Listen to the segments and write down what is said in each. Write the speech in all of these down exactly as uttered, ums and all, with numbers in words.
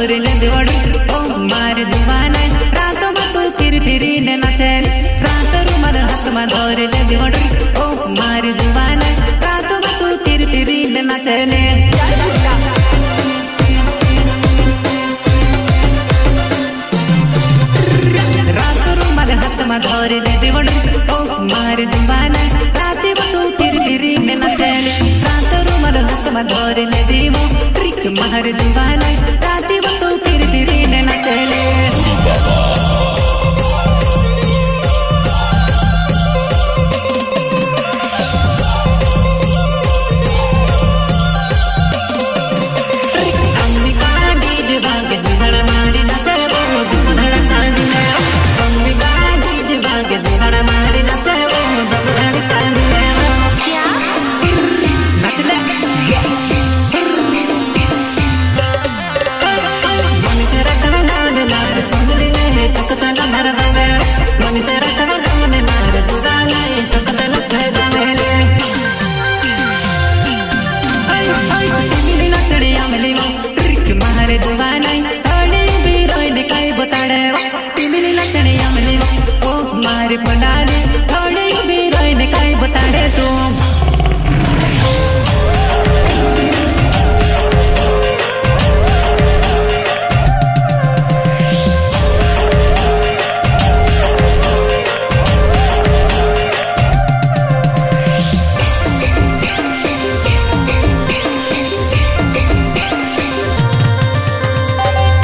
रे ले दिवड़ी, ओ मार जुबान, रात मा तू फिर फिरी ने नाचेले। रात रुमाल हाथ मा धोरे ले दिवड़ी, ओ मार जुबान, रात मा तू फिर फिरी ने नाचेले। रात रुमाल हाथ मा धोरे ले दिवड़ी, ओ मार जुबान, रात मा तू फिर फिरी ने नाचेले। रात रुमाल हाथ मा धोरे ले दिवड़ी, ओ मार जुबान, राती बतू फिर फिर ने नाचेले। अंबिका डीजे बागे जुगड़ मारी नाचेले, जुगड़ कांदी ने। अंबिका डीजे बागे जुगड़ मारी नाचेले, जुगड़ कांदी ने। क्या? नाचले। मारे पलाले, थोड़े भी रोई ने काई बताड़े तू।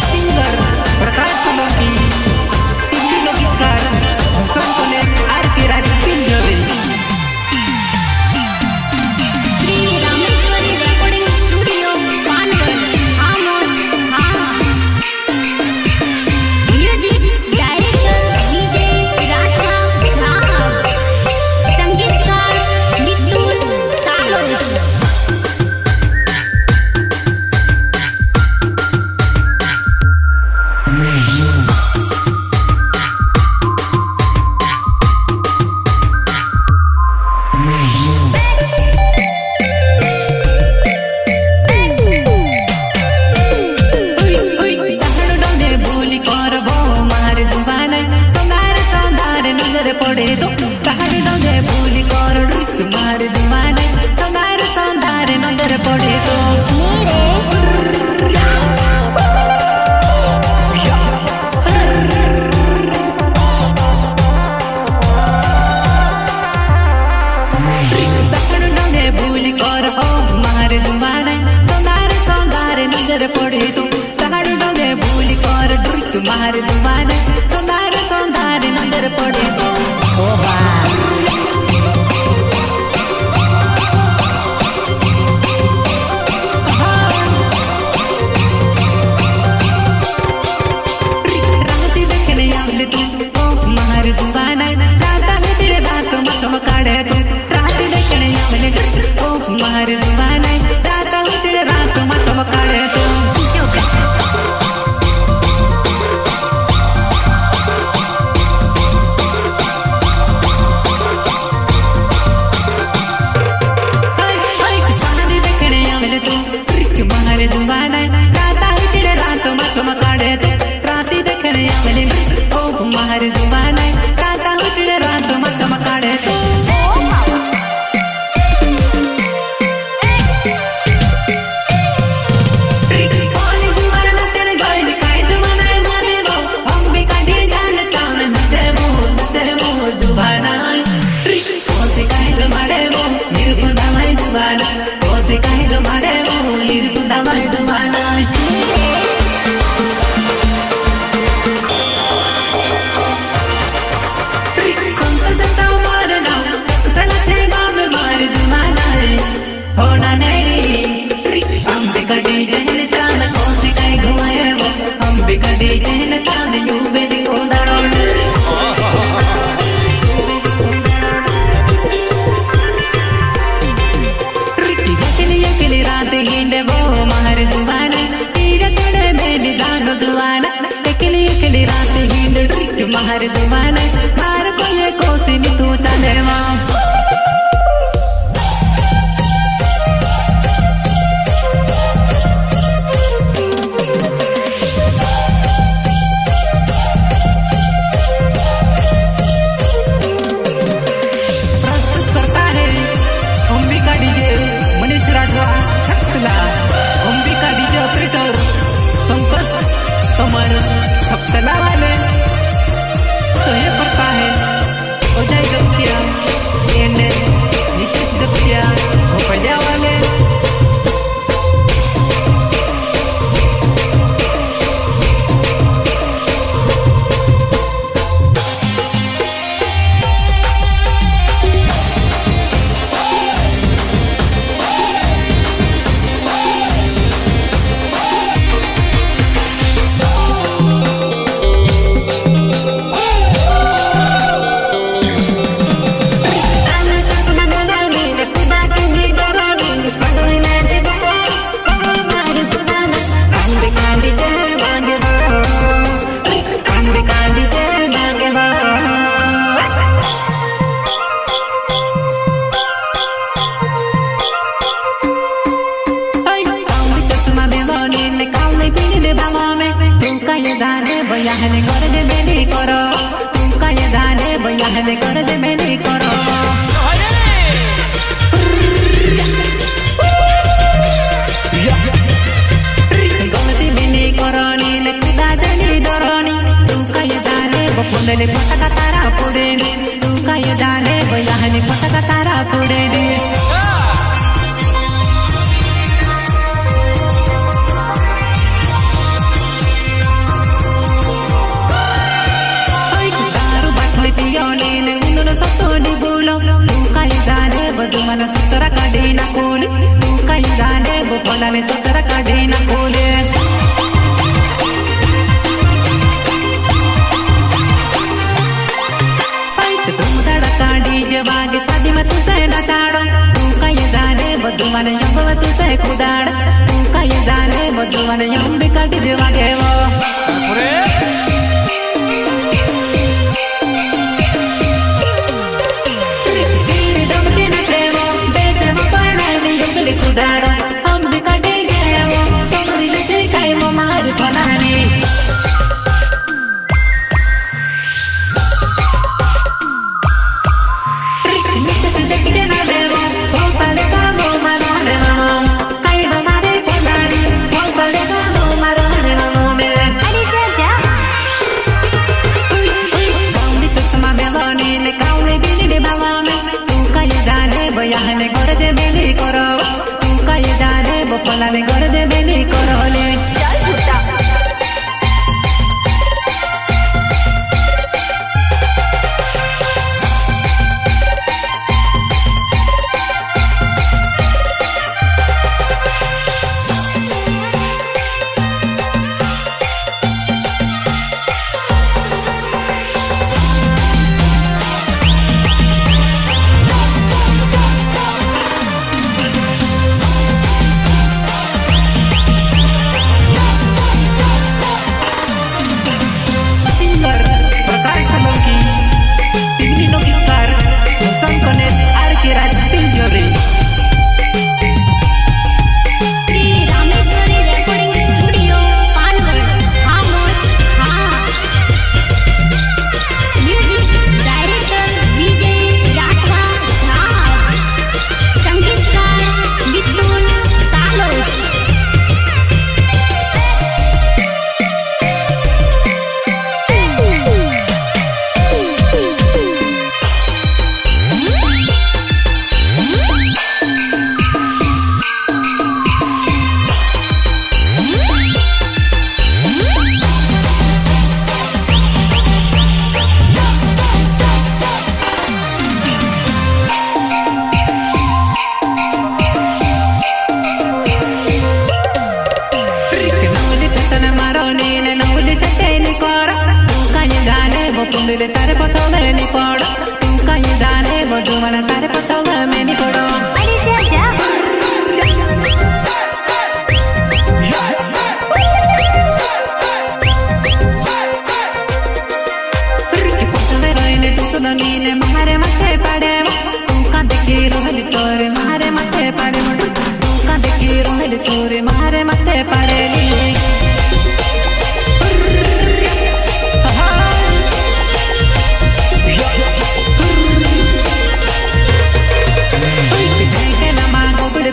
Singer प्रकाश सोलंकी, हिंदी लोकगीतकार भूषण कॉलेज, आर के राज पिंजोरी। श्री रामेश्वरी recording studio, पानगढ़, हाँ मौज, हाँ। Music director डीजे राठवा झा। संगीतकार मिथुन सालोज। तहड़ डोंदे बोली करबो मार जुबान, सोनार सोनार नजर पड़े तो। तहड़ डोंदे बोली कर तुम्हार जुबान, सोनार सोनार नजर पड़े तो। तहड़ डोंदे बोली कर ओ मार जुबान, सोनार सोनार नजर पड़े तो। तहड़ डोंदे बोली कर तुम्हार जुबान, सोनार सोनार नजर पड़े तो। ओ बा। राती देखने आमले तू, ओ मार जुबान, राता हुजड़े रात मा चमकाड़े तू। राती देखने आमले तू, ओ मार जुबान, राता हुजड़े रात मा चमकाड़े तू। हाय, हाय, सारी देखने आमले तू, रिक मार जुबान, राता हुजड़े रात मा चमकाड़े तू। राती देखने आमले तू, ओ मार जुबान, राता हुजड़े रात मा चमकाड़े तू। होना नेड़ी, अंबिका डीजे ने तान कोसी काई घुमाए वो, अंबिका डीजे ने तान यू बेली को दाड़ोल। यकली यकली रात हिंडे वो मार जुबान, तीर चढ़े बेली दानो जुबान। एकली एकली रात हिंड रिक मार जुबान, मार कोले कोसी नी तू चले मां। लाने सतरा काढ़ी ना खोले। पाइट धूम धड़का डीजे वागे शादी में तू से नचाड़ो। तू का ये जाने वो जुवान यंग वो तू से कुदाड़। तू का ये जाने वो जुवान यंग भी का डीजे वागे वो। अरे Singer प्रकाश सोलंकी, पिंगली नो गीतकार वसंत गणेश आर के राज पिंजोरे। श्री रामेश्वरी recording studio पानगढ़, हाँ मोज, हाँ। Music director विजय राठवा झार। संगीतकार मिथुन सालोज। नवली फैशन मारो नीने नवली सटेनी कोरा। तू काये जाने वो पुंडले तारे पचोले नी पड़ा। तू काये जाने वो जुवान तारे पचोले में नी पड़ा। अरे जा, जा। कि पचोले रोइने तू सुनो नीने मारे माथे पड़े। तू का देखी रोहल सोरे मारे माथे पड़े। तू का देखी रोहल सोरे मारे माथे पड़े।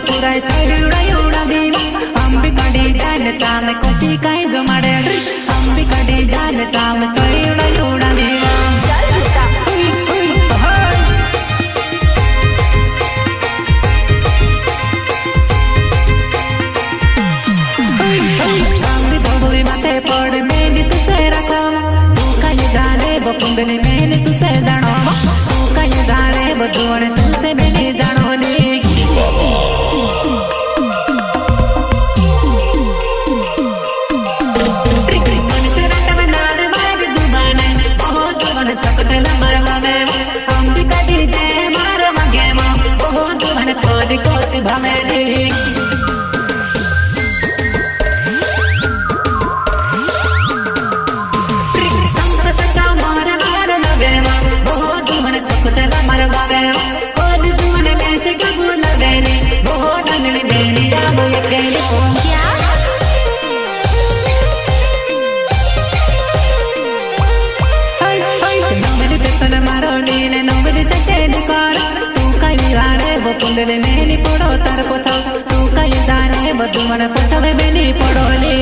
पूरा छोड़ा उड़ा दीवा। अंबिका डिजाइन चांद कोसी काई जो मारे। अंबिका डिजाइन चांद चोई उड़ा उड़ा दीवा। चांद बबुली माथे पड़ मेहंदी तुसे रखो। तू काई जाने वो कुंडली मेहंदी तुसे जानो। तू काई जाने वो जुवान तुसे मेहंदी जानो नी। नवली फैशन मारो नीने नवली सटेनी कोरा। तू काई जाने वो पुंडले मेहंदी पड़ो तार पोछो। तू काई जाने वो जुवान पोछो दे बेनी पड़ो नी।